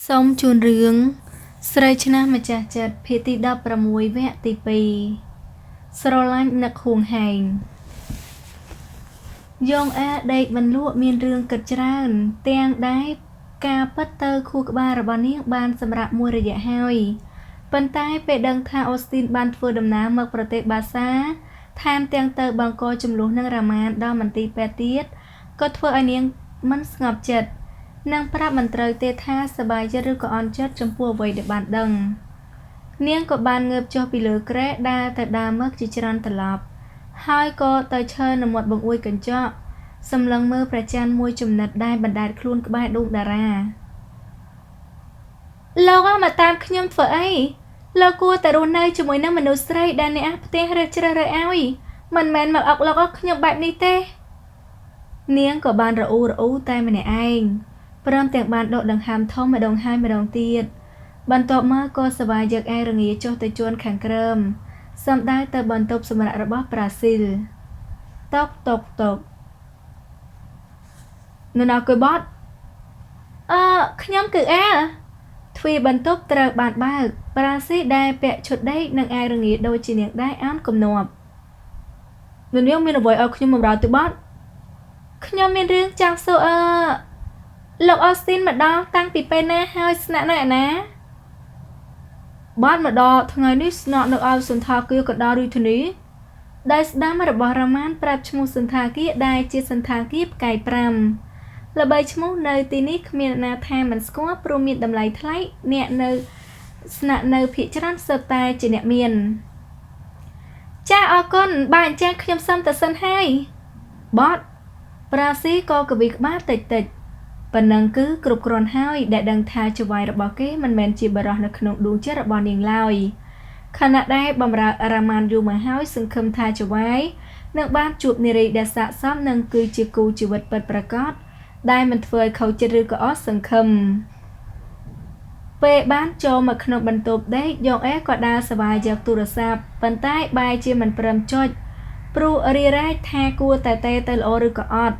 សូមជូនរឿងស្រីឆ្នះម្ចាស់ចិត្តភាគទី16វគ្គទី2ស្រឡាញ់នឹកហួងហែងយ៉ងអែដេកមិនលក់មានរឿងគិតច្រើនទាំងដែរការពិតទៅខួរក្បាលរបស់នាងបានសម្រាប់មួយរយៈហើយប៉ុន្តែពេលដឹងថាអូស្ទីនបានធ្វើដំណើរមកប្រទេសបាសាថែមទាំងទៅបង្កចំនួននឹងរ៉ាម៉ានដល់មន្ទីរពេទ្យទៀតក៏ធ្វើឲ្យនាងមិនស្ងប់ចិត្តនិងប្រាប់មិនត្រូវទេថាសប្បាយចិត្តឬក៏អន់ចិត្តចំពោះអ្វីដែលបានដឹងនាងក៏បានងើបចុះពីលើគ្រែដើរទៅដើរមកជាច្រើនត្រឡប់ហើយក៏ទៅឈរនៅមាត់បង្អួចកញ្ចក់សម្លឹងមើលព្រះច័ន្ទមួយចំណិតដែលបណ្ដែតខ្លួនក្បែរដួងតារាលោកមកតាមខ្ញុំធ្វើអីលោកគួរតែរស់នៅជាមួយនឹងមនុស្សស្រីដែលអ្នកផ្ទះរើសជ្រើសរើសឲ្យមិនមែនមកអុកឡុកខ្ញុំបែបនេះទេនាងក៏បានរអ៊ូរអ៊ូតែម្នាក់ឯងព្រមទាំងបានដកដង្ហើមធំម្ដងហើយម្ដងទៀតបន្ទាប់មកក៏សវាយយកឯរងាចុះទៅជួនខាងក្រោមសំដៅទៅបន្ទប់សម្រាប់របស់ប្រាស៊ីលតុកតុកតុកនៅណាគួយបត់អឺខ្ញុំគឺអែលទ្វារបន្ទប់ត្រូវបានបើកប្រាស៊ីដែលពាក់ឈុតដេកនិងឯរងាដូចជានាងដែរអានគំនាប់នៅនាងមានអ្វីឲ្យខ្ញុំបម្រើទេបត់ខ្ញុំមានរឿងចង់សួរអឺលោកអូស្ទីនមកដល់តាំងពីពេលណាហើយស្នាក់នៅឯណាបានមកដល់ថ្ងៃនេះស្នាក់នៅឯសន្តាគារកណ្ដាលរាជធានីដែលស្ដាំរបស់រ៉ាម៉ានប្រាប់ឈ្មោះសន្តាគារដែលជាសន្តាគារផ្កាយ5ល្បីឈ្មោះនៅទីនេះគ្មានអ្នកណាថាមិនស្គាល់ព្រោះមានតម្លៃថ្លៃអ្នកនៅស្នាក់នៅភាគច្រើនសុទ្ធតែជាអ្នកមានចាអរគុណបើអញ្ចឹងខ្ញុំសុំទៅសិនហើយបត់ប្រាស៊ីក៏កវីក្បាលតិចតិចប៉ុណ្ណឹងគឺគ្រប់គ្រាន់ហើយដែលដឹងថាចៅហ្វាយរបស់គេមិនមែនជាបរិះនៅក្នុងដួងចិត្តរបស់នាងឡើយខណៈដែលបំរើរ៉ាម៉ានយូរមកហើយសង្ឃឹមថាចៅហ្វាយនឹងបានជួបនារីដែលស័ក្តិសមនិងគឺជាគូជីវិតពិតប្រាកដដែលមិនធ្វើឲ្យខូចចិត្តឬក៏អស់សង្ឃឹមពេលបានចូលមកក្នុងបន្ទប់ដេកយ៉ងអែក៏ដើរសវាយយកទូរស័ព្ទប៉ុន្តែបែរជាមិនព្រមចុចព្រោះរារែកថាគួរតែទេទៅល្អឬក៏អត់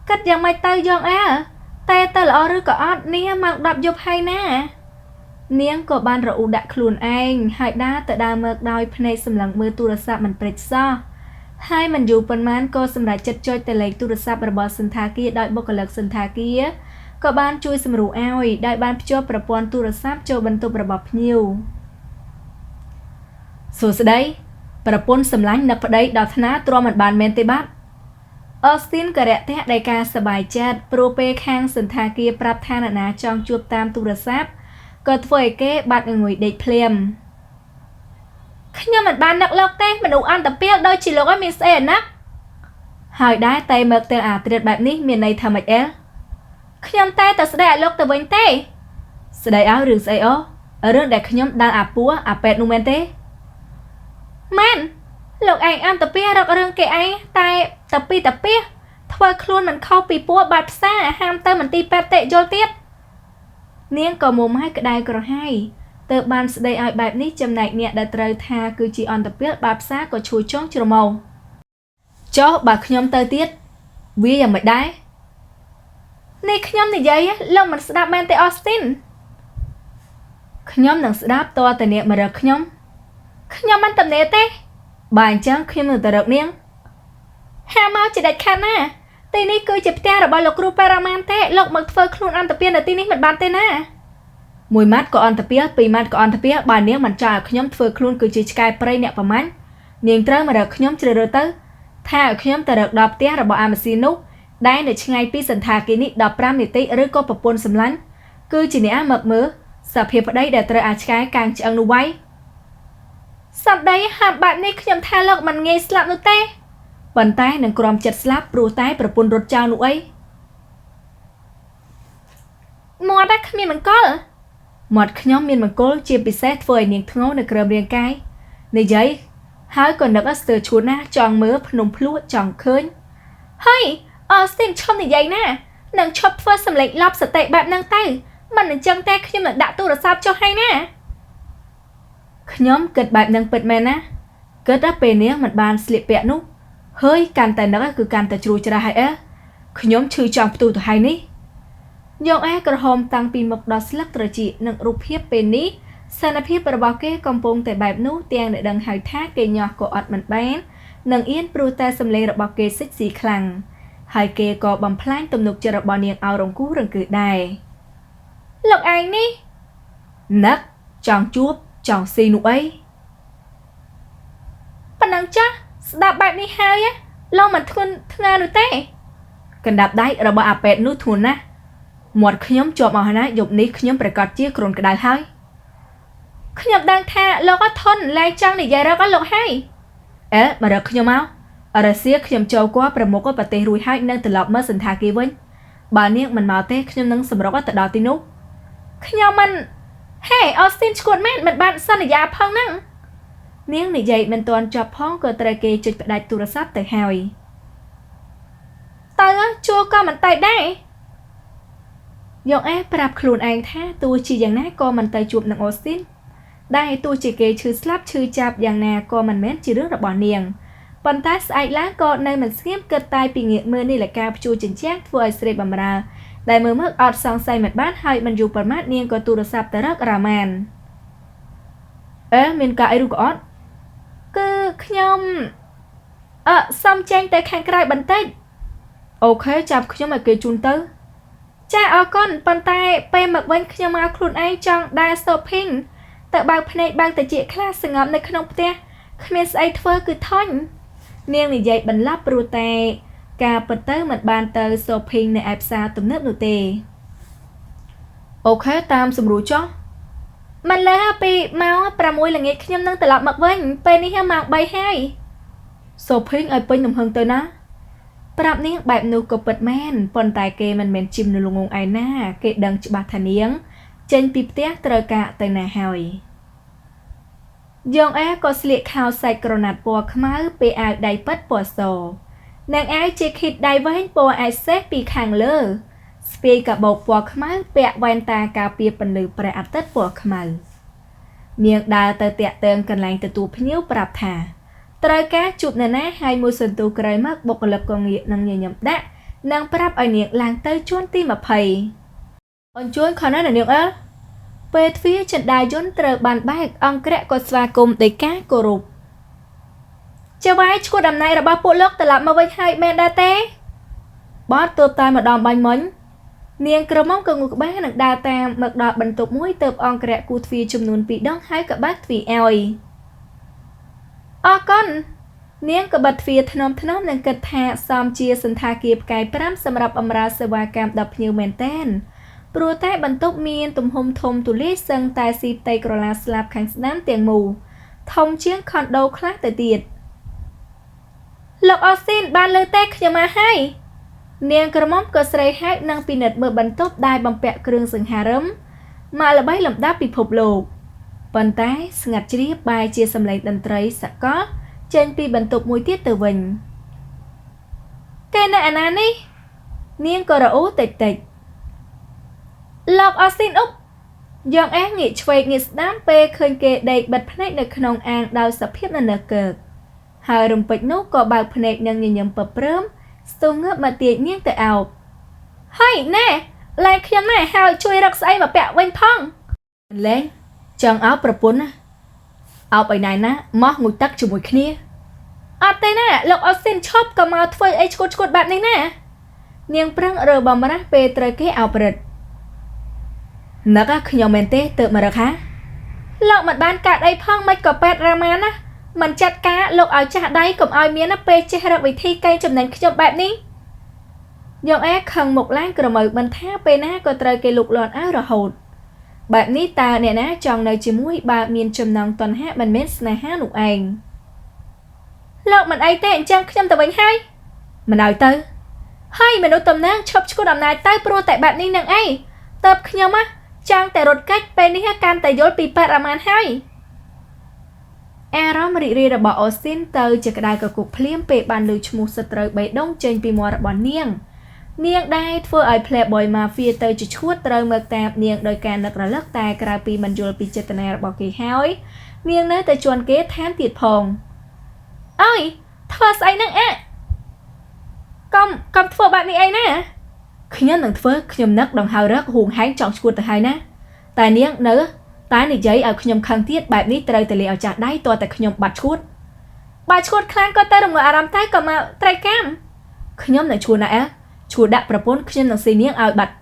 គិតយ៉ាងម៉េចទៅយ៉ងអើតែទៅល្អឬក៏អត់នេះម៉ោង10យប់ហើយណានាងក៏បានរអ៊ូដាក់ខ្លួនឯងហើយដើរទៅដើរមកដោយភ្នែកសម្លឹងមើលទូរស័ព្ទមិនព្រិចសោះហើយមិនយូរប៉ុន្មានក៏សម្រេចចិត្តចុចទៅលេខទូរស័ព្ទរបស់សន្តាគារដោយបុគ្គលិកសន្តាគារក៏បានជួយសម្រួលឲ្យដោយបានភ្ជាប់ប្រព័ន្ធទូរស័ព្ទចូលបន្ទប់របស់ភ្ញៀវសួស្តីប្រពន្ធសម្លាញ់នឹកប្តីដល់ថ្នាទ្រាំមិនបានមែនទេបាទអូស្ទីនក៏រាក់ទាក់ដោយការសប្បាយចិត្តព្រោះពេលខាងសន្តាគារប្រាប់ថាអ្នកណាចង់ជួបតាមទូរស័ព្ទក៏ធ្វើឲ្យគេបាត់ងងុយដេកភ្លាមខ្ញុំមិនបាននឹកលោកទេមនុស្សអន្តពាលដូចជាលោកឲ្យមានស្អីអាណិតហើយដែរតែមកទាំងអាត្រៀតបែបនេះមានន័យថាម៉េចអែលខ្ញុំតែតែស្ដីឲ្យលោកទៅវិញទេស្ដីឲ្យរឿងស្អីអូរឿងដែលខ្ញុំដើរអាពួរអាពេទ្យនោះមែនទេមែនលោកឯងអន្តពារករឿងគេឯងតែតពីតពីធ្វើខ្លួនមិនខុសពីពួរបាត់ផ្សារហាមទៅមន្ទីរពេទ្យតិយល់ទៀតនាងក៏មុំឲ្យក្តៅក្រហាយទើបបានស្ដីឲ្យបែបនេះចំណែកអ្នកដែលត្រូវថាគឺជាអន្តពាលបាត់ផ្សារក៏ឈួយចងច្រមុះចុះបើខ្ញុំទៅទៀតវាយ៉ាងម៉េចដែរនេះខ្ញុំនិយាយលោកមិនស្ដាប់មែនទេអូស្ទីនខ្ញុំនឹងស្ដាប់តើតអ្នកមករកខ្ញុំខ្ញុំមិនតំណេទេបើអញ្ចឹងខ្ញុំនឹងទៅរកនាងហាមកជាដាច់ខាតណាទីនេះគឺជាផ្ទះរបស់លោកគ្រូប៉ារ៉ាម៉ានទេលោកមកធ្វើខ្លួនអន្តពាលនៅទីនេះមិនបានទេណាមួយម៉ាត់ក៏អន្តពាលពីរម៉ាត់ក៏អន្តពាលបើនាងមិនចង់ឲ្យខ្ញុំធ្វើខ្លួនគឺជាឆ្កែព្រៃអ្នកប្រមាញ់នាងត្រូវមករកខ្ញុំជ្រើសរើសទៅថាឲ្យខ្ញុំទៅរកដល់ផ្ទះរបស់អាម៉ាស៊ីននោះដែលនៅឆ្ងាយពីសន្តាគារនេះ15នាទីឬក៏ប្រពន្ធសម្លាញ់គឺជាអ្នកមកមើលសភាពប្តីដែលត្រូវអាឆ្កែកាងឆ្អឹងនោះໄວសម្ដីហាមបែបនេះខ្ញុំថាលោកមិនងាយស្លាប់នោះទេប៉ុន្តែនឹងក្រំចិត្តស្លាប់ព្រោះតែប្រពន្ធរត់ចោលនោះអីមាត់តែគ្មានមង្គលមាត់ខ្ញុំមានមង្គលជាពិសេសធ្វើឲ្យនាងធ្ងន់នៅក្រោមរាងកាយនិយាយហើយក៏នឹកស្ទើរឈួតណាស់ចង់មើលភ្នំភ្លោះចង់ឃើញហើយអូស្ទីនឈប់និយាយណានឹងឈប់ធ្វើសម្លេងឡប់សតិបែបហ្នឹងទៅមិនអញ្ចឹងទេខ្ញុំនឹងដាក់ទូរស័ព្ទចុះហើយណាខ្ញុំគិតបែបនឹងពិតមែនណាគិតដល់ពេលនាងមិនបានស្លៀកពាក់នោះហើយកាន់តែនឹកគឺកាន់តែជ្រួលច្រាស់ហើយអើខ្ញុំឈឺចង់ផ្ទុះទៅហើយនេះ យកឯក្រហមតាំងពីមុខដល់ស្លឹកត្រចៀកនិងរូបភាពពេលនេះស្ថានភាពរបស់គេកំពុងតែបែបនោះទាំងដែលដឹងហើយថាគេញាស់ក៏អត់មិនបាននិងអៀនព្រោះតែសម្លេងរបស់គេសិចស៊ីខ្លាំងហើយគេក៏បំផ្លាញទំនុកចិត្តរបស់នាងឲ្យរង្គោះរង្គើដែរលោកឯងនេះនឹកចង់ជួបចង់ស៊ីនោះអីប៉ុណ្ណឹងចាស់ស្ដាប់បែបនេះហើយលោកមិនធ្ងន់ធ្ងរនោះទេកណ្ដាប់ដៃរបស់អាពេតនោះធ្ងន់ណាស់មាត់ខ្ញុំជាប់អស់ណាយប់នេះខ្ញុំប្រកាសជាគ្រុនក្តៅហើយខ្ញុំដឹងថាលោកអត់ធន់លែងចង់និយាយរកលោកហើយអេមករកខ្ញុំមកអរសៀខ្ញុំចូលគាល់ប្រមុខប្រទេសរួចហើយនឹងត្រឡប់មកសន្តាគារវិញបើនាងមិនមកទេខ្ញុំនឹងសម្រុកទៅដល់ទីនោះខ្ញុំមិនហេអូស្ទីនឈួតមែនមិនបានសន្យាផងហ្នឹងនាងនិយាយមិនទាន់ចប់ផងក៏ត្រូវគេចុចផ្ដាច់ទូរស័ព្ទទៅហើយតើជួក៏មិនទៅដែរយកអេប្រាប់ខ្លួនឯងថាទោះជាយ៉ាងណាក៏មិនទៅជួបនឹងអូស្ទីនដែរទោះជាគេឈឺស្លាប់ឈឺចាប់យ៉ាងណាក៏មិនមែនជារឿងរបស់នាងប៉ុន្តែស្អែកឡើងក៏នៅមិនស្ងៀមគិតតែពីងាកមើលនាឡិកាព្យួរជញ្ជាំងធ្វើឲ្យស្រីបំរើដែលមើលមកអត់សង្ស័យមិនបានហើយមិនយូរប៉ុន្មាននាងក៏ទូរស័ព្ទទៅរករ៉ាម៉ានអេមានការអីឬក៏អត់គឺខ្ញុំអឺសុំចេញទៅខាងក្រៅបន្តិចអូខេចាប់ខ្ញុំឲ្យគេជូនទៅចាអរគុណប៉ុន្តែពេលមកវិញខ្ញុំមកខ្លួនឯងចង់ដើរ shopping ទៅបើកភ្នែកបើកតិចខ្លះសងំនៅក្នុងផ្ទះគ្មានស្អីធ្វើគឺធុញនាងនិយាយបន្លាប់ព្រោះតែការពិតទៅមិនបានទៅ shopping នៅឯផ្សារទំនើបនោះទេអូខេតាមសម្រួលចុះមិនលើសពីម៉ោង6ល្ងាចខ្ញុំនឹងត្រឡប់មកវិញពេលនេះម៉ោង3ហើយ shopping ឲ្យពេញទំហឹងទៅណាប្រាប់នាងបែបនោះក៏ពិតមែនប៉ុន្តែគេមិនមែនជីមនៅល្ងងឯណាគេដឹងច្បាស់ថានាងចេញពីផ្ទះត្រូវការទៅណាហើយយ៉ងអែក៏ស្លៀកខោសាច់ក្រណាត់ពណ៌ខ្មៅពេលអាវដៃប៉ិតពណ៌សនិងអាវជាខិតដៃវែងពណ៌អេសេសពីខាងលើស្ពាយកាបូបពណ៌ខ្មៅពាក់វ៉ែនតាការពារពន្លឺព្រះអាទិត្យពណ៌ខ្មៅនាងដើរទៅតាក់ទងកន្លែងទទួលភ្ញៀវប្រាប់ថាត្រូវការជួបនរណាហើយមួយសន្ទុះក្រោយមកបុគ្គលិកក៏ងាកនឹងញញឹមដាក់និងប្រាប់ឲ្យនាងឡើងទៅជួនទី20អញ្ជើញខណៈនាងអើពេលទ្វារចិន្តាយន្តត្រូវបានបែកអង្គរៈក៏ស្វាគមន៍ដោយការគោរពចៅវាយឈួតអំណាចរបស់ពួកលោកត្រឡប់មកវិញហើយមែនដែរទេបាទទើបតែម្ដងបាញ់មិញនាងក្រមុំក៏ងូក្បាលនឹងដើរតាមមកដល់បន្ទប់មួយទើបអង្គរៈគូទ្វារចំនួន2ដងហើយក៏បើកទ្វារឲ្យអរគុណនាងក៏បិទទ្វារថ្នមថ្នមនិងគិតថាសមជាសន្តាគារផ្កាយ5សម្រាប់បម្រើសេវាកម្មដល់ភ្ញៀវមែនទែនព្រោះតែបន្ទប់មានទំហំធំទូលាយសឹងតែស៊ីផ្ទៃក្រឡាស្លាបខាងស្ដាំទាំងមូលធំជាងខុនដូខ្លះទៅទៀតលោកអូស្ទីនបានលើទេខ្ញុំមកហើយនាងក្រមុំក៏ស្រីហៅនិងពិនិត្យមើលបន្ទប់ដែលបំពាក់គ្រឿងសង្ហារឹមមកល្បីលំដាប់ពិភពលោកប៉ុន្តែស្ងាត់ជ្រាបបែរជាសម្លេងតន្ត្រីសកលចេញពីបន្ទប់មួយទៀតទៅវិញគេនៅអាណានេះនាងក៏រអ៊ូតិចតិចលោកអូស្ទីនអ៊ុបយ៉ាងអេងាកឆ្វេងងាកស្ដាំពេលឃើញគេដេកបិទភ្នែកនៅក្នុងអាងដោយសភាពននើកើកហើយរំពេចនោះក៏បើកភ្នែកនិងញញឹមពព្រឹមស្ទុះងើបមកទាញនាងទៅអោបហើយណែលែងខ្ញុំណែហើយជួយរកស្អីមកពាក់វិញផងលែងចង់អោបប្រពន្ធណាអោបឲ្យណែណាមកងូតទឹកជាមួយគ្នាអត់ទេណាលោកអូស្ទីនឈប់ក៏មកធ្វើអីឈួតឈួតបែបនេះណានាងប្រឹងរើបំរាស់ពេលត្រូវគេអោបរិទ្ធនឹកខ្ញុំមែនទេទើបមករកហាលោកមិនបានកាត់អីផងមិនក៏ពេទ្យរ៉ាម៉ានណាមិនចាត់ការលោកឲ្យចាស់ដៃកុំឲ្យមានណាពេលចេះរកវិធីកេងចំណេញខ្ញុំបែបនេះយកអែខឹងមុខឡើងក្រមៅមិនថាពេលណាក៏ត្រូវគេលុកលាន់ឲ្យរហូតបែបនេះតើអ្នកណាចង់នៅជាមួយបើមានចំណងតណ្ហាមិនមែនស្នេហានោះឯងលោកមិនអីទេអញ្ចឹងខ្ញុំទៅវិញហើយមិនឲ្យទៅហើយមនុស្សតំណាងឈប់ឈួតអំណាចទៅព្រោះតែបែបនេះនឹងអីតើបខ្ញុំណាចង់តែរត់កាច់ពេលនេះកាន់តែយល់ពីបរិមាណហើយអារម្មណ៍រីករាយរបស់អូស្ទីនទៅជាក្តៅកគុកភ្លាមពេលបានឮឈ្មោះសត្រូវបេះដូងចេញពីមាត់របស់នាងនាងដែរធ្វើឲ្យ Playboy Mafia ទៅជាឈួតត្រូវមកតាមនាងដោយការនឹករលឹកតែក្រៅពីមិនយល់ពីចេតនារបស់គេហើយនាងនៅតែជន់គេថែមទៀតផងអើយធ្វើស្អីហ្នឹងអាកុំធ្វើបែបនេះអីណា ខ្ញុំនឹងធ្វើខ្ញុំនឹកដង្ហើរឹកហួងហែងចង់ឈួតទៅហើយណាតែនាងនៅតែនិយាយឲ្យខ្ញុំខឹងទៀតបែបនេះត្រូវតែលេឲ្យចាស់ដៃតតែខ្ញុំបាត់ឈួតបើឈួតខ្លាំងក៏ទៅរំងអារម្មណ៍តែក៏មកត្រីកម្មខ្ញុំនឹងឈួតណាអែឈួតដាក់ប្រពន្ធខ្ញុំនឹងស៊ីនាងឲ្យបាត់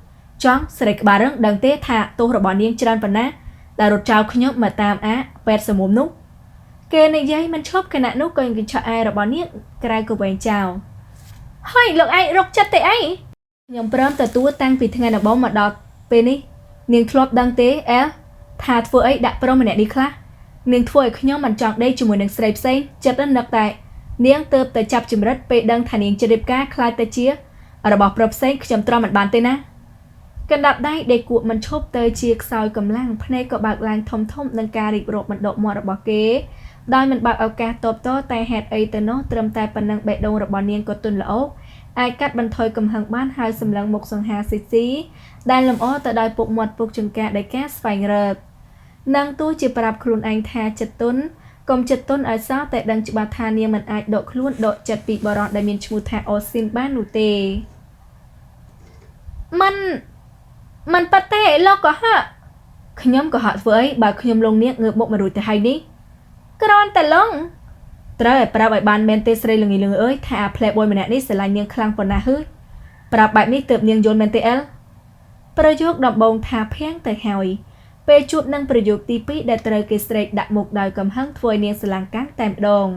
ចង់ស្រីក្បាលរឹងដឹងទេថាទោសរបស់នាងច្រើនប៉ុណ្ណាដែលរត់ចោលខ្ញុំមកតាមអាពេទ្យសមុំនោះគេនិយាយមិនឈប់គណៈនោះក៏កញ្ឆក់អាយរបស់នាងក្រៅក៏វែងចោលហើយលោកឯងរកចិត្តទេអីខ្ញុំព្រមទទួលតាំងពីថ្ងៃដំបូងមកដល់ពេលនេះនាងធ្លាប់ដឹងទេអែថាធ្វើអីដាក់ប្រុសម្នាក់នេះខ្លះនាងធ្វើឲ្យខ្ញុំមិនចង់ដេកជាមួយនឹងស្រីផ្សេងចិត្តនឹកតែនាងទៅតែចាប់ចម្រិតពេលដឹងថានាងជ្រាបការខ្លាចទៅជារបស់ប្រុសផ្សេងខ្ញុំទ្រាំមិនបានទេណាកណ្ដាប់ដៃដេកគក់មិនឈប់ទៅជាខ្សោយកម្លាំងភ្នែកក៏បើកឡើងធំធំនឹងការរៀបរាប់បណ្ដុកមាត់របស់គេដោយមិនបើកឱកាសតបតតែហេតុអីទៅនោះត្រឹមតែប៉ុណ្ណឹងបេះដូងរបស់នាងក៏ទន់ល្អអាចកាត់បន្ថយកំហឹងបានហើយសម្លឹងមុខសង្ហាស៊ីស៊ីដែលលម្អទៅដោយពុកមាត់ពុកចង្ការដោយការស្វែងរកនឹងទោះជាប្រាប់ខ្លួនឯងថាចិត្តទន់កុំចិត្តទន់ឲ្យសោះតែដឹងច្បាស់ថានាងមិនអាចដកខ្លួនដកចិត្តពីបរិសដែលមានឈ្មោះថាអូស៊ីនបាននោះទេមិនមិនប៉ទេលោកក៏ហក់ខ្ញុំក៏ហក់ធ្វើអីបើខ្ញុំលងនាងងើបមុខមករួចទៅហើយនេះគ្រាន់តែលងត្រូវឲ្យប្រាប់ឲ្យបានមែនទេស្រីលងីលងអើយថាអា Playboy ម្នាក់នេះស្រឡាញ់នាងខ្លាំងប៉ុណ្ណាហឺប្រាប់បែបនេះទើបនាងយល់មែនទេអែលប្រយោគដំបូងថាភាំងទៅហើយពេលជួបនឹងប្រយោគទី2ដែលត្រូវគេស្រែកដាក់មុខដោយកំហឹងធ្វើឲ្យនាងស្រឡាំងកាំងតែម្ដង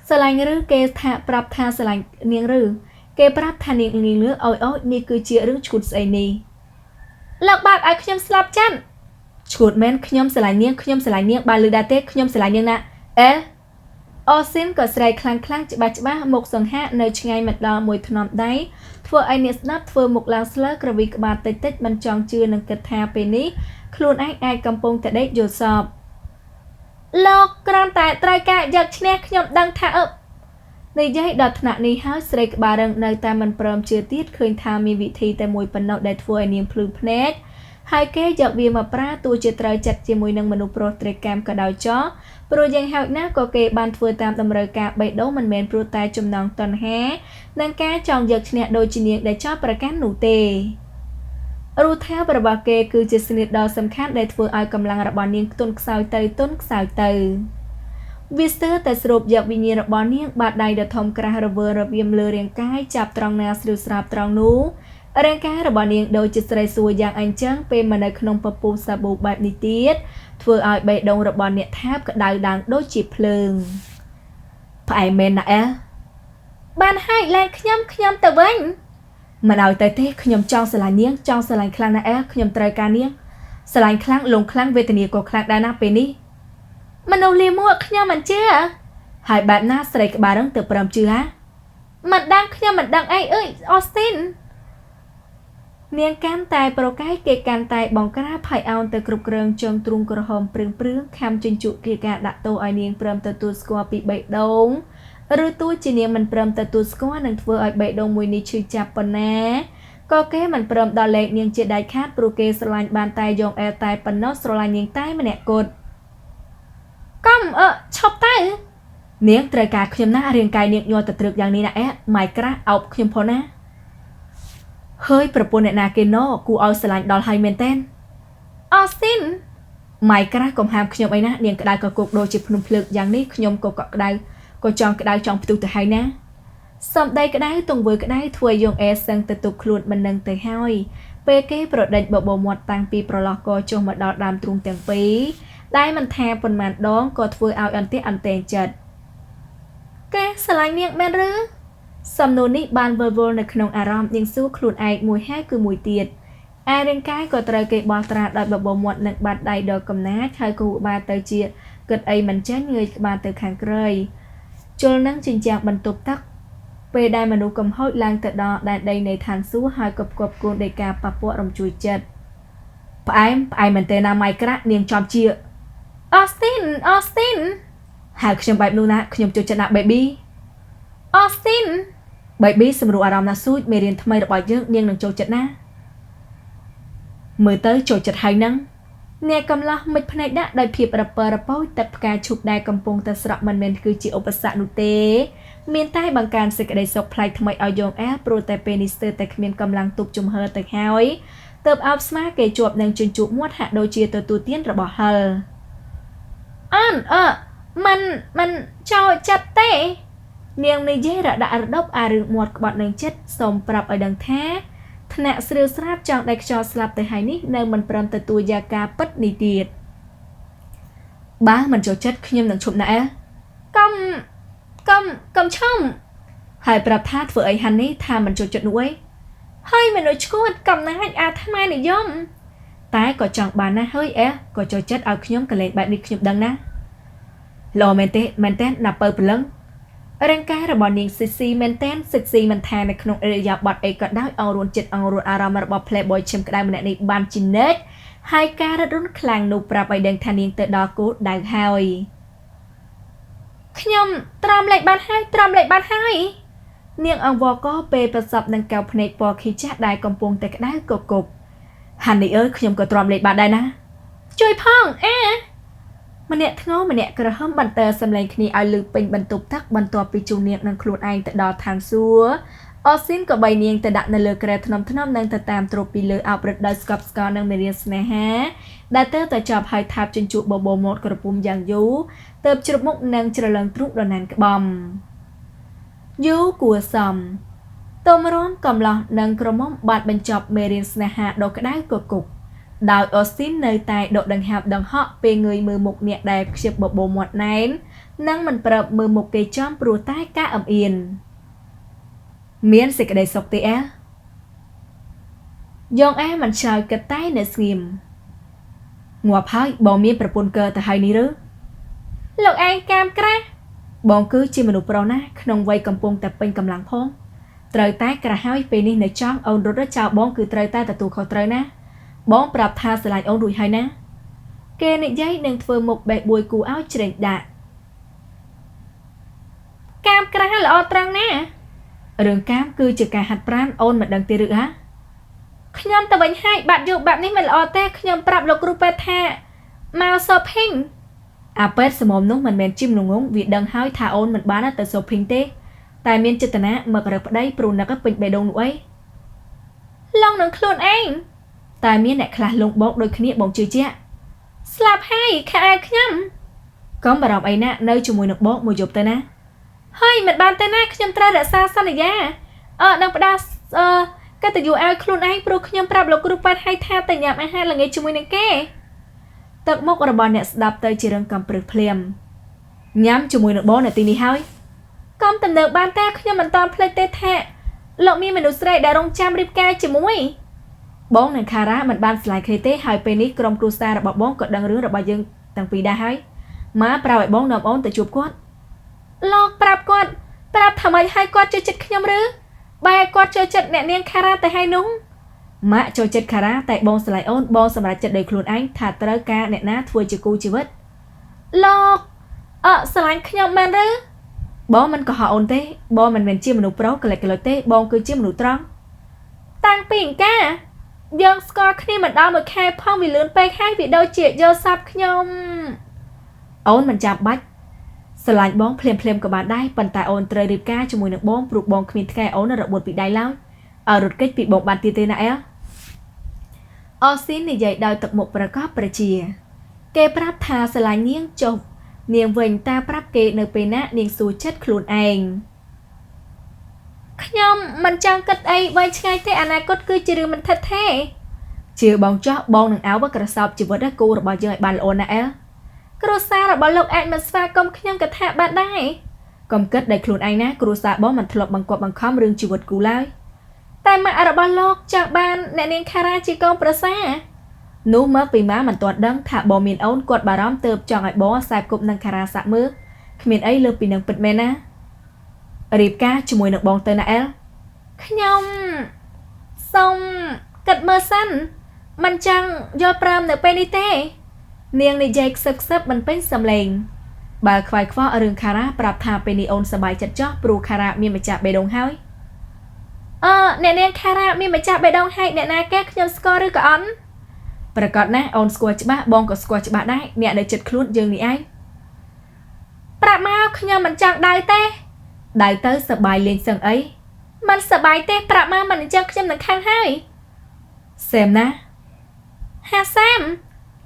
ស្រឡាញ់ឬគេថាប្រាប់ថាស្រឡាញ់នាងឬគេប្រាប់ថានាងនាងលឿអូយអូយនេះគឺជារឿងឈួតស្អីនេះលោកបើកឲ្យខ្ញុំស្លាប់ចាន់ឈួតមែនខ្ញុំស្រឡាញ់នាងខ្ញុំស្រឡាញ់នាងបានលឺដែរទេខ្ញុំស្រឡាញ់នាងណាអែលអូស៊ីនក៏ស្រែកខ្លាំងខ្លាំងច្បាស់ច្បាស់មុខសង្ហានៅឆ្ងាយមិនដល់មួយថ្នមដៃធ្វើឲ្យអ្នកស្ដាប់ធ្វើមុខឡើងស្លើក្រវីក្បាលតិចតិចមិនចង់ជឿនឹងគិតថាពេលនេះខ្លួនឯងអាចកំពុងតែដេកយល់សពលោកគ្រាន់តែត្រូវការយកឈ្នះខ្ញុំដឹងថាអឹបនិយាយដល់ថ្នាក់នេះហើយស្រីក្បាលរឹងនៅតែមិនព្រមជឿទៀតឃើញថាមានវិធីតែមួយប៉ុណ្ណោះដែលធ្វើឲ្យនាងភ្លឺភ្នែកហើយគេយកវាមកប្រើទោះជាត្រូវចិត្តជាមួយនឹងមនុស្សប្រុសត្រីកម្មក៏ដោយចោះព្រោះយ៉ាងហោចណាស់ក៏គេបានធ្វើតាមតម្រូវការបេះដូងមិនមែនព្រោះតែចំណងតណ្ហានិងការចង់យកឈ្នះដូចជានាងដែលចោទប្រកាន់នោះទេរូថាបរបស់គេគឺជាស្នៀតដ៏សំខាន់ដែលធ្វើឲ្យកម្លាំងរបស់នាងទន់ខ្សោយទៅទន់ខ្សោយទៅវាស្ទើរតែស្រូបយកវិញ្ញាណរបស់នាងបាតដៃដ៏ធំក្រាស់រវើរវាមលើរាងកាយចាប់ត្រង់ណាស្រួលស្រាបត្រង់នោះរាងកាយរបស់នាងដូចជាស្រីសួរយ៉ាងអញ្ចឹងពេលមកនៅក្នុងពពុះសាប៊ូបែបនេះទៀតធ្វើឲ្យបេះដូងរបស់អ្នកថាបក្តៅឡើងដូចជាភ្លើងផ្អែមមែនណាអែលបានហើយលែងខ្ញុំខ្ញុំទៅវិញមិនឲ្យទៅទេខ្ញុំចង់ស្រឡាញ់នាងចង់ស្រឡាញ់ខ្លាំងណាស់អែលខ្ញុំត្រូវការនាងស្រឡាញ់ខ្លាំងលងខ្លាំងវេទនាក៏ខ្លាំងដែរណាពេលនេះមនុស្សលាមកខ្ញុំមិនជឿហើយបែបណាស្រីក្បាលរឹងទៅព្រមជឿហាមិនដឹងខ្ញុំមិនដឹងអីអើយអូស្ទីននាងកាន់តែប្រកែកគេកាន់តែបង្ក្រាបហើយអោនទៅគ្រប់គ្រងជើងទ្រូងក្រហមព្រឿងៗខំជញ្ជក់គេការដាក់ទោសឲ្យនាងព្រមទទួលស្គាល់ពីបេះដូងឬទោះជានាងមិនព្រមទទួលស្គាល់នឹងធ្វើឲ្យបេះដូងមួយនេះឈឺចាប់ប៉ុណ្ណាក៏គេមិនព្រមដល់លេខនាងជាដាច់ខាតព្រោះគេស្រឡាញ់បានតែយងអែលតែប៉ុណ្ណោះស្រឡាញ់នាងតែម្នាក់គត់កុំអឺឈប់ទៅនាងត្រូវការខ្ញុំណារាងកាយនាងញ័រទៅទ្រើកយ៉ាងនេះណាអែម៉ៃក្រាស់អោបខ្ញុំផងណាហើយប្រពន្ធអ្នកណាគេណគួរឲ្យស្រឡាញ់ដល់ហើយមែនតើអូស្ទីនម៉ៃក្រាស់កុំហាមខ្ញុំអីណានាងក្តៅក៏គោកដូចជាភ្នំភ្លើងយ៉ាងនេះខ្ញុំក៏កក់ក្តៅក៏ចង់ក្តៅចង់ផ្ទុះទៅហើយណាសំដីក្តៅទង្វើក្តៅធ្វើឲ្យយងអែសឹងទៅទប់ខ្លួនមិននឹងទៅហើយពេលគេប្រដេញបបោមាត់តាំងពីប្រឡោះកចុះមកដល់ដើមទ្រូងទាំងពីរដែលមិនថាប៉ុន្មានដងក៏ធ្វើឲ្យអន្ទះអន្ទែងចិត្តគេស្រឡាញ់នាងមែនឬសំណួរនេះបានវិលវល់នៅក្នុងអារម្មណ៍នាងសួរខ្លួនឯងមួយហើយគឺមួយទៀតឯរាងកាយក៏ត្រូវគេបោះត្រាដោយបបោមាត់និងបាត់ដៃដ៏កំណាចហើយគូបាទៅជាគិតអីមិនចេញងើយក្បាលទៅខាងក្រោយជលនឹងចិញ្ចាំងបន្ទប់ទឹកពេលដែលមនុស្សកំហុចឡើងទៅដល់ដែនដីនៃឋានសួគ៌ហើយក៏ផ្គប់គូនដោយការប៉ះពាល់រំជួយចិត្តផ្អែមផ្អែមមែនទេណាម៉ៃក្រាក់នាងចំជាអូស្ទីនអូស្ទីនហៅខ្ញុំបែបនោះណាខ្ញុំចូលចិត្តណា baby អូស្ទីន baby សម្រួលអារម្មណ៍ណាស៊ូចមេរៀនថ្មីរបស់យើងនាងនឹងចូលចិត្តណាមើលទៅចូលចិត្តហើយនឹង អ្នកកំឡោះមិចភ្នែកដាក់ដោយភាពរពើរពោចទឹកផ្កាឈូកដែលកំពុងតែស្រក់មិនមែនគឺជាឧបសគ្គនោះទេមានតែបង្កើនសេចក្តីសុខប្លែកថ្មីឲ្យយ៉ងអែលព្រោះតែពេលនេះស្ទើរតែគ្មានកម្លាំងទប់ជំហរទៅហើយទើបអោបស្មាគេជាប់នឹងជញ្ជក់មាត់ហាក់ដូចជាទទួលទានរបស់ហិលអនអឺមិនមិនចូលចិត្តទេនាងនិយាយរដាក់រដប់អារឿងមាត់ក្បត់នឹងចិត្តសូមប្រាប់ឲ្យដឹងថាថ្នាក់ស្រាវស្រាបចង់ដែលខ្យល់ស្លាប់ទៅហើយនេះនៅមិនព្រមទទួលយកការពិតនេះទៀតបើមិនចូលចិត្តខ្ញុំនឹងឈប់ណាអែកុំកុំកុំឈំហើយប្រាប់ថាធ្វើអីហាន់នេះថាមិនចូលចិត្តនោះអីហើយមនុស្សឈួតកំណាចអាត្មានិយមតែក៏ចង់បានណាស់ហើយអែក៏ចូលចិត្តឲ្យខ្ញុំកលែងបែបនេះខ្ញុំដឹងណាល្អមែនទេមែនទេណាពៅព្រលឹងរាងកាយរបស់នាងស៊ីស៊ីមែនតែនសិកស៊ីមិនថានៅក្នុងឥរិយាបថអីក៏ដោយអង្រួនចិត្តអង្រួនអារម្មណ៍របស់ Playboy ឈាមក្តៅម្នាក់នេះបានជានិច្ចហើយការរត់រុនខ្លាំងនោះប្រាប់ឲ្យដឹងថានាងទៅដល់គោលដៅហើយខ្ញុំទ្រាំលេខបានហើយទ្រាំលេខបានហើយនាងអង្វរកពេលប្រសពនឹងកៅភ្នែកពណ៌ខីចាស់ដែលកំពុងតែក្តៅកគុកហាន់នេះអើយខ្ញុំក៏ទ្រាំលេខបានដែរណាជួយផងអាម្នាក់ធ្ងោម្នាក់ក្រហមបន្តសម្លេងគ្នាឲ្យលឺពេញបន្ទប់ទឹកបន្ទាប់ពីជួនាងនឹងខ្លួនឯងទៅដល់ឋានសួគ៌អូស៊ីនក៏បីនាងទៅដាក់នៅលើគ្រែថ្នមថ្នមនិងទៅតាមទ្រពពីលើអោបរឹតដោយស្កប់ស្កល់នឹងមេរៀនស្នេហាដែលទើបតែចប់ហើយថាបជញ្ជក់បបោមាត់ក្រពុំយ៉ាងយូរទើបជ្រមុខនិងច្រឡឹងទ្រូងដណានក្បំយូរគួរសមទុំរំកំឡោះនិងក្រមុំបានបញ្ចប់មេរៀនស្នេហាដ៏ក្តៅកគុកដោយអូស៊ីននៅតែដកដង្ហើមដង្ហក់ពេលងើយមើលមុខអ្នកដែលខ្ជិបបបោមាត់ណែននិងមិនព្រមមើលមុខគេចំព្រោះតែការអំអៀនមានសេចក្តីសុខទេអែយ៉ងអែមិនឆ្លើយគិតតែនៅស្ងៀមងាប់ហើយបងមានប្រពន្ធកើទៅហើយនេះឬលោកឯងកាមក្រាស់បងគឺជាមនុស្សប្រុសណាក្នុងវ័យកំពុងតែពេញកម្លាំងផងត្រូវតែក្រាស់ហើយពេលនេះនៅចង់អូនរត់ចោលបងគឺត្រូវតែទទួលខុសត្រូវណាបងប្រាប់ថាស្រឡាញ់អូនរួចហើយណាគេនិយាយនឹងធ្វើមុខបេះបួយគូឲ្យជ្រែងដាក់កាមក្រាស់ល្អត្រង់ណារឿងកាមគឺជាការហាត់ប្រាណអូនមិនដឹងទេឬហ៎ខ្ញុំទៅវិញហើយបាត់យកបែបនេះមិនល្អទេខ្ញុំប្រាប់លោកគ្រូពេទ្យថាមក shopping អាពេទ្យសមមនោះមិនមែនជាមនុស្សងងវាដឹងហើយថាអូនមិនបានទៅ shopping ទេតែមានចេតនាមករកប្តីព្រោះនឹកពេញបេះដូងនោះអីឡងនឹងខ្លួនឯងតែមានអ្នកខ្លះលងបោកដូចគ្នាបងជឿជាក់ស្លាប់ហើយខែឲ្យខ្ញុំកុំបារម្ភអីណានៅជាមួយនឹងបងមួយយប់ទៅណាហើយមិនបានទេណាខ្ញុំត្រូវរក្សាសន្យានឹងផ្ដាស់កតញ្ញូឲ្យខ្លួនឯងព្រោះខ្ញុំប្រាប់លោកគ្រូពេទ្យឲ្យថាទៅញ៉ាំអាហារល្ងាចជាមួយនឹងគេទឹកមុខរបស់អ្នកស្ដាប់ទៅជារឿងកំព្រឹសភ្លាមញ៉ាំជាមួយនឹងបងនៅទីនេះហើយកុំទំនើបបានតែខ្ញុំមិនតាន់ភ្លេចទេថាលោកមានមនុស្សស្រីដែលរងចាំរៀបការជាមួយបងនិងខារ៉ាមិនបានស្លាយគ្នាទេហើយពេលនេះក្រុមគ្រួសាររបស់បងក៏ដឹងរឿងរបស់យើងទាំងពីរដែរហើយម៉ាប្រាប់ឲ្យបងនាំអូនទៅជួបគាត់លោកប្រាប់គាត់ប្រាប់ថាម៉េចឲ្យគាត់ចូលចិត្តខ្ញុំឬបែរគាត់ចូលចិត្តអ្នកនាងខារ៉ាទៅហើយនោះម៉ាក់ចូលចិត្តខារ៉ាតែបងស្រឡាញ់អូនបងសម្រេចចិត្តដោយខ្លួនឯងថាត្រូវការអ្នកណាធ្វើជាគូជីវិតលោកស្រឡាញ់ខ្ញុំមែនឬបងមិនកុហកអូនទេបងមិនមែនជាមនុស្សប្រុសក្លែកក្លុចទេបងគឺជាមនុស្សត្រង់តាំងពីអង្ការយើងស្គាល់គ្នាមិនដល់មួយខែផងវាលឿនពេកហើយវាដូចជាយល់សប្តិខ្ញុំអូនមិនចាំបាច់ស្រឡាញ់បងភ្លាមភ្លាមក៏បានដែរប៉ុន្តែអូនត្រូវរៀបការជាមួយនឹងបងព្រោះបងគ្មានថ្ងៃអូនរបួសពីដៃឡើយឲ្យរត់គេចពីបងបានទៀតទេណាអែអូស៊ីននិយាយដោយទឹកមុខប្រកបប្រជាគេប្រាប់ថាស្រឡាញ់នាងចុះនាងវិញតាប្រាប់គេនៅពេលណានាងសួរចិត្តខ្លួនឯងខ្ញុំមិនចង់គិតអីវែងឆ្ងាយទេអនាគតគឺជារឿងមិនថិតថេរជឿបងចោះបងនឹងអោបក្រសោបជីវិតគូរបស់យើងឲ្យបានល្អណាស់អែគ្រួសាររបស់លោកអាចមិនស្វាគមន៍ខ្ញុំកថាបានដែរកុំគិតដោយខ្លួនឯងណាគ្រួសារបងមិនធ្លាប់បង្គាប់បង្ខំរឿងជីវិតគូឡើយតែម៉ាក់របស់លោកចង់បានអ្នកនាងខារ៉ាជាកូនប្រសានោះមកពីម៉ាមិនទាន់ដឹងថាបងមានអូនគាត់បារម្ភទើបចង់ឲ្យបងខ្សែគប់នឹងខារ៉ាសាក់មើលគ្មានអីលើពីនឹងពិតមែនណារៀបការជាមួយនឹងបងទៅណាអែលខ្ញុំសូមគិតមើលសិនមិនចង់យល់ព្រមនៅពេលនេះទេនាងនិយាយខ្សឹបខ្សឹបមិនពេញសំឡេងបើខ្វាយខ្វល់រឿងខារ៉ាប្រាប់ថាពេលនេះអូនសប្បាយចិត្តចោះព្រោះខារ៉ាមានម្ចាស់បេះដូងហើយអ្នកនាងខារ៉ាមានម្ចាស់បេះដូងហើយអ្នកណាគេខ្ញុំស្គាល់ឬក៏អត់ ប្រកាសណាស់អូនស្គាល់ច្បាស់បងក៏ស្គាល់ច្បាស់ដែរអ្នកនៅចិត្តខ្លួនយើងនេះឯងប្រាប់មកខ្ញុំមិនចង់ដៅទេដៅទៅសបាយលេងសឹងអីមិនសបាយទេប្រាប់មកមិនអញ្ចឹងខ្ញុំនឹងខឹងហើយសែមណាហាសែម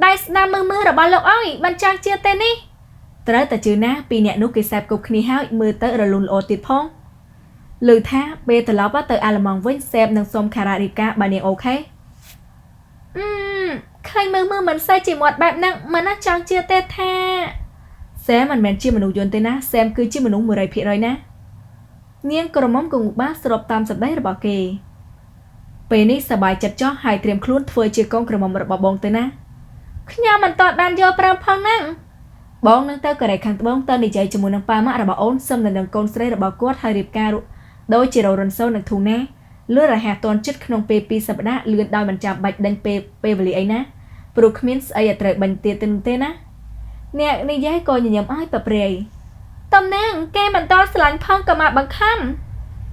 ដៃស្ដាំមើមើរបស់លោកអើយមិនចង់ជឿទេនេះត្រូវតែជឿណាពីអ្នកនោះគេសែបគប់គ្នាហើយមើលទៅរលូនល្អទៀតផងឮថាពេលត្រឡប់ទៅអាល្លឺម៉ង់វិញសែមនឹងសុំខារ៉ារៀបការបើនាងអូខេអឺឃើញមើលមើលមិនសូវជាមាត់បែបហ្នឹងមិនណាចង់ជឿទេថាសែមមិនមែនជាមនុស្សយន្តទេណាសែមគឺជាមនុស្ស100%ណានាងក្រមុំក៏ងូបាស្របតាមសម្ដីរបស់គេពេលនេះសប្បាយចិត្តចោះហើយត្រៀមខ្លួនធ្វើជាកងក្រមុំរបស់បងទៅណាខ្ញុំមិនតបានយល់ព្រមផងហ្នឹងបងនឹងទៅកូរ៉េខាងត្បូងទៅនិយាយជាមួយនឹងប៉ាម៉ាក់របស់អូនសឹមនឹងកូនស្រីរបស់គាត់ហើយរៀបការដូចជារ៉ូរិនសូនិងធូណាលឿនរហ័សទាន់ចិត្តក្នុងពេល2សប្តាហ៍លឿនដោយមិនចាំបាច់ដេញពេលពេលវេលាអីណាព្រោះគ្មានស្អីឲ្យត្រូវបាញ់ទៀតទេណាអ្នកនិយាយក៏ញញឹមឲ្យប្រព្រាយតំណាងគេមិនតស្រឡាញ់ផងក៏មកបង្ខំ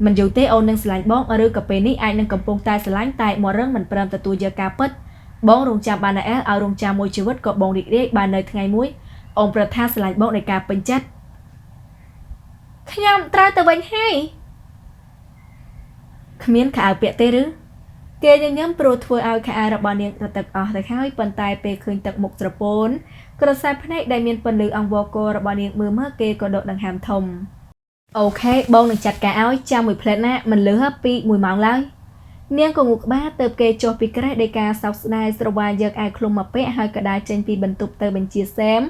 មិនយូរទេអូននឹងស្រឡាញ់បងឬក៏ពេលនេះអាចនឹងកំពុងតែស្រឡាញ់តែមករឹងមិនព្រមទទួលយកការពិតបងរងចាំបានអែលឲ្យរងចាំមួយជីវិតក៏បងរីករាយបាននៅថ្ងៃមួយអូនប្រថាស្រឡាញ់បងដោយការពេញចិត្តខ្ញុំត្រូវទៅវិញហើយគ្មានខោអាវពាក់ទេឬគេញញឹមព្រោះធ្វើឲ្យខោអាវរបស់នាងរទឹកអស់ទៅហើយប៉ុន្តែពេលឃើញទឹកមុខស្រពោនក្រសែភ្នែកដែលមានពន្លឺអង្វរករបស់នាងមើលមើលគេក៏ដកដង្ហើមធំអូខេបងនឹងចាត់ការឲ្យចាំមួយផ្លែតណាមិនលឺពី1ម៉ោងឡើយនាងក៏ងូក្បាលទៅគេចុះពីក្រេះដោយការសោកស្ដាយស្រវាយកអាវឃ្លុំមកពាក់ហើយក៏ដើរចេញពីបន្ទប់ទៅបញ្ជាសែម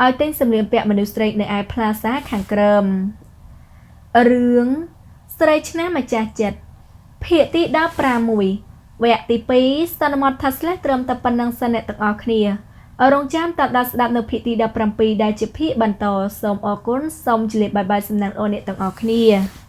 ឲ្យទិញសម្លៀកបំពាក់មនុស្សស្រីនៅឯផ្លាសាខាងក្រោមរឿងស្រីឆ្នាំម្ចាស់ចិត្តភាគទី16វគ្គទី2សន្មតថាស្លេះត្រឹមតែប៉ុណ្្នឹងសិនអ្នកទាំងអស់គ្នារងចាំតាមដានស្ដាប់នៅភាគទី17ដែលជាភាគបន្តសូមអរគុណសូមជម្រាបបាយបាយសំណាងអូនអ្នកទាំងអស់គ្នា។